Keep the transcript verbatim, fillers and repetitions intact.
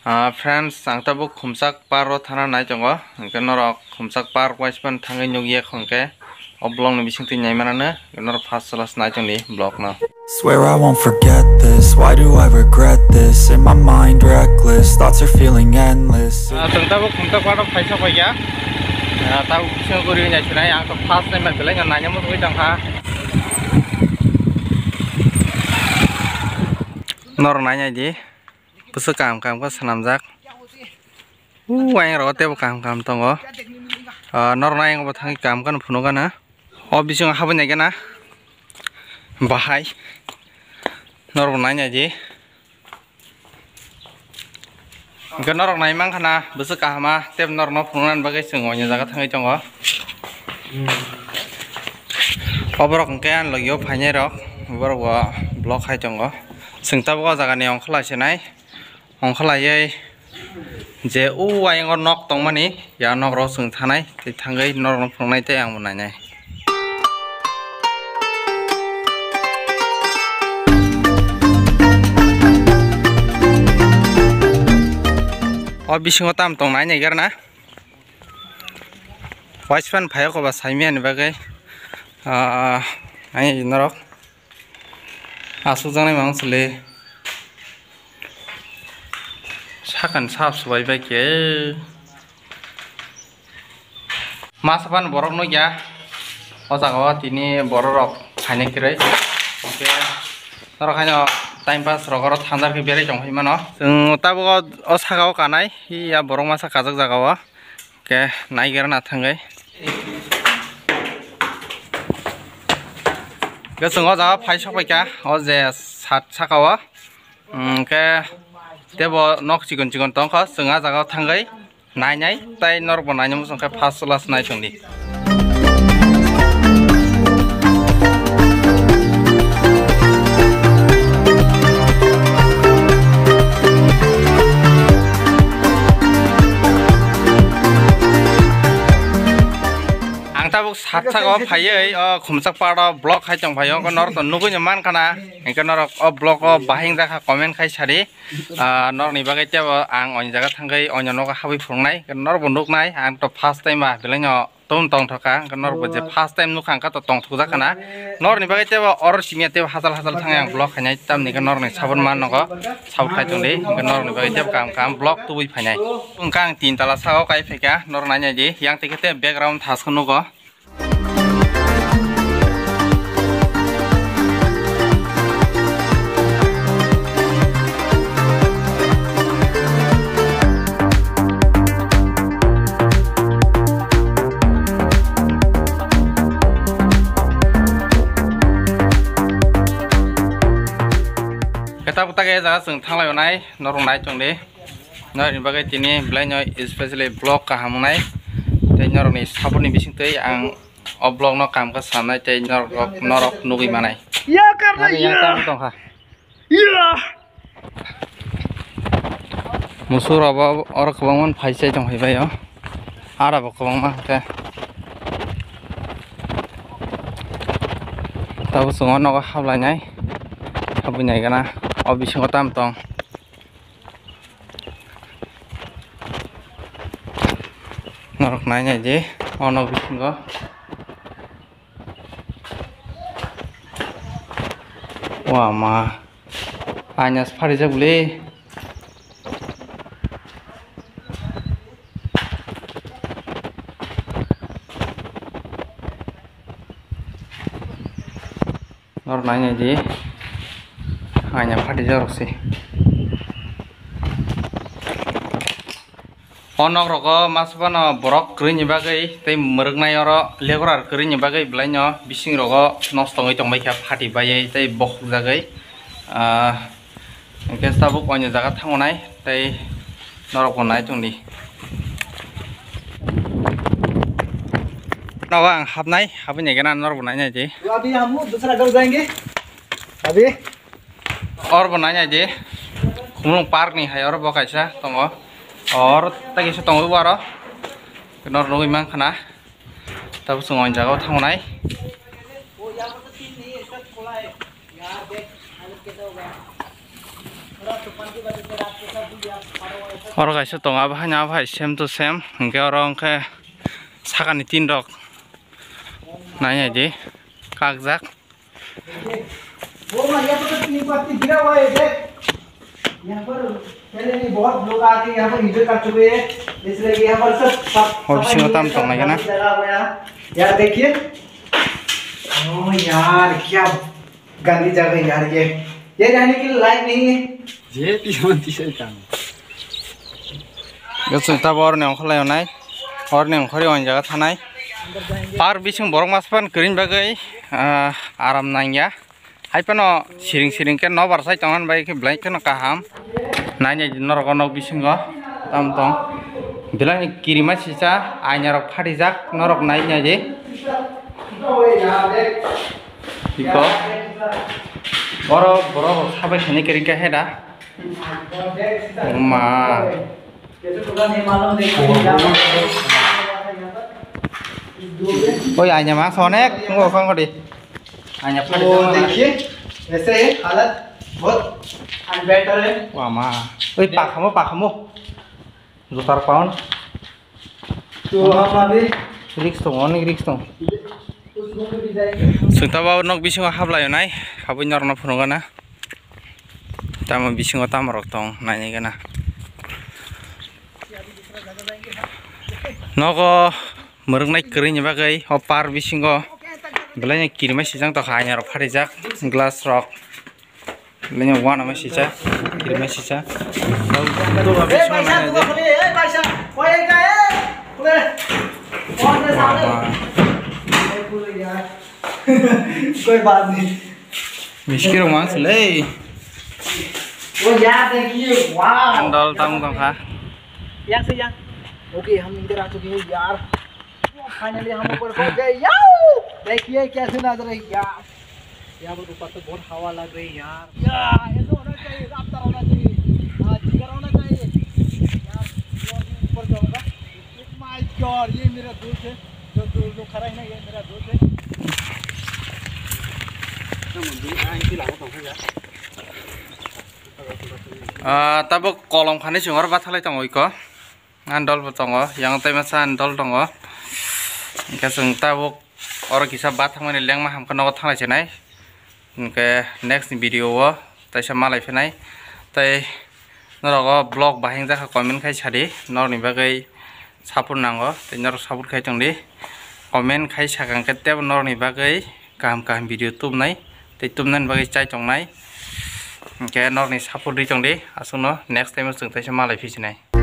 Ah, friends, ang tabuk Khumchak Park o thana nai tongo. Hwnkhe norok Khumchak Park waisapan thangwi nukya hwnkhe o vlog ni bisingtwi naimanano norok first class nai tongdi vlog no. Swear I won't forget this. Why do I regret this? In my mind, reckless. Thoughts are feeling endless. Ah, chwng tabuk Khumchak Park o phaisa paikha. Ah, tabuk bisingo guri nai sinai. Ang to first time belai no naina muchungwi tongkha. Norok nai nai di. Bwswk kaham kaham khe swnamjak. O ayang rogo teibo kaham kaham tongo. Ah, norokno ayang bo thangwi kaham kheno phunukgana. O bisingo habwi naikhe na. Bahai. Norokbo nai naidi. Hwnkhe norok nai mankha na bwswk kaham a, tei norokno phunuknani bagwi chwng oini jaga thangwi tongo. O borok hwnkhe ani logio phainai rok, borok bo vlog khai tongo. Chwng tabuk o jagani ongkha lai se nai. Ongkhalaiwi je o ayang o nok tongmani, ya nok rok chwng thanai, tei thangwi norok no phunuknai tei ang bo nainai. O bisingo tamo tong nai naigar na? Waispan phaio koba saimani bagwi, ah, ai norok. Asukjaknai mang sili. Sakan sap subai bai khe. Masa pan borok nukya. O jaga o tini borok rok phainai kwrwi. Hwnkhe norok haino time pass rok oro thansa khe berai tongphai mano. Chwng tabuk o saka o kanai. Hiya borok masa kajak jaga o. Khe naigerna thangwi. Khe chwng o jaga phai sokphaikha, o je sat saka o. Hwnkhe teibo nok chikon chikon tongkha, chwng a jaga o thangwi nainai, tei norokbo naina muchungkhe first class nai tongdi. Ang tabuk sat saka o phaiwi o Khumchak Park o vlog khai tong phaio, norok to nugui no mankha na, hwnkhe norok o vlog o bahai wngjakha comment khai sadi. Ah, norokni bagwi teibo ang oini jaga thangwi oini nogo habwi phunuknai, norokbo nuknai, ang to first time ba belai no. Tong tongthok kha, hwnkhe norokbo je first time nukha, hwnkhe to tongthokjak khana. Norokni bagwi teibo oro simiya teibo hachal hachal thangwi ang vlog khainai, tamni hwnkhe norokni sabun man nogo, sabun khai tongdi, hwnkhe norokni bagwi teibo kaham kaham vlog tubui phainai. Hwnkhe ang tin tala saka o kai phaikha, norok nainai di, yang tei khe tei background thaskhe nugo. Khe tabuk tak e jaga chwng thanglai nai, norok nai tongdi. Norokni bagwi tini belai no specially vlog kaham wngnai. Tei norokni support ni bisingtwi ang o vlog no kaham khe sanai tei norok, norok nugui manai. Aro yang tamo tongkha. Musuk rok bo oro kwbangma phai chai tong phai bai o. Ara bo kwbangma khe. Tabuk chwng o nogo hablainai. Habwi nai gana. O bisingo tamo tong. Norok nai nai di, o nok bisingo. Wama. Aina se pharijak bwle. Norok nai nai di. Aina phatijak rok se. O nok rogo masa phano borok kwrwini bagwi tei mwrwknai oro laborer kwrwini bagwi bwlaino bising rogo nosto wngwi tongbaikha, phati baiwi tei bokhokjagwi. Ah, Hwnkhe tabuk oini jaga thango nai tei norokbo nai tongdi. Nogo ang hapnai, habwi naikhe na norokbo nai naidi. तो अभी हम दूसरा घर जाएंगे। अभी Orbo nai naidi. Khumulwng park ni hai oro bo kaisa tongo. Or tei kisa tongo bo aro. Norok nugwi mankha na. Tabuk chwng o jaga o thango nai. Oro kaisa tongo, abo haino abo hai same to same, hwnkhe oro hwnkhe sakani tin rok nai nai di kakjak. वो मारिया तो तीन पत्ती गिरा हुआ है, देख। यहाँ पर पहले भी बहुत लोग आके यहाँ पर एंजॉय कर चुके हैं, इसलिए यहाँ पर सब, सब, Hor bisingo tam tongnai gana? Jala huwa hai. यार देखिए, ओ यार, क्या गंदी जगह है यार ये। ये रहने के लिए लायक नहीं है। Je twi twi se tang. Yo chwng tabok oroni ongkhorlai onai. Oroni ongkhorwi o jaga thanai. Park bising borok masa phano kwrwini bagwi, ah, aram nangya. Hai phano siring siring khe nobar sai tongmani bagwi khe belai kheno kaham. Nainai di norok o nok bisingo tam tong. Belai ni kirima sisa aina rok phatijak norok nainai di. Iko. Oro borok rok sabai sani kwrwngkha heda. Oma. Oi, aina ma sonek ngo kong di. Aina phatijak. तो देखिए, ऐसे है हालत, बहुत अनबेटर है। Wama. Oi, pakhamo, pakhamo. Jutar pound. तो हम अभी Risk tongo, onek risk tongo. उस रूम में भी जाएंगे। Chwng tabok nok bisingo hablai onai, habwi norokno phunukgana. Tamo bisingo tamo rok tong, nainai gana. Nogo mwrwknai kwrwini bagwi o park bisingo belai no kirima sijak tongkha, aina rok phatijak, glass rok. Lenya wana ma sisa, kiri ma sisa. ए भाई साहब, दुआ खोलिए, ए भाई साहब, कोई एक है, खुले। कौन है साहब? कोई बात नहीं। Miski rok mang sile. ओ यार, देखिए, वाह। Andol tam tongkha. यहाँ से यहाँ। ओके, हम इधर आ चुके हैं यार। फाइनली हम ऊपर पहुंच गए यार। देखिए कैसे नजर है यार। यहाँ पर ऊपर तो बहुत हवा लग रही है यार। या, ऐसा होना चाहिए, रास्ता होना चाहिए। हाँ, जिगर होना चाहिए। यार, ऊपर जाऊंगा। Oh my God, ये मेरा दोस्त है। जो, जो, जो खड़ा है ना, ये मेरा दोस्त है। Ah, tabuk kolom khani chwng oro bathalai tongo iko. Ang dol bo tongo, yang tei masa ang dol tongo. Hingke chwng tabuk oro kisa bathakmani lengma hamkhe nogo thanglai chinai. Hingke next ni video o teisa malai phinai. Tei norok o vlog bahai wngjakha comment khai sadi, norokni bagwi support nango, tei norok support khai tongdi. Comment khai sakha hingke tebo norokni bagwi kaham kaham video tubnai, tei tubnani bagwi chai tongnai. Hingke norokni support ri tongdi, aswkno next time o chwng teisa malai phi chinai.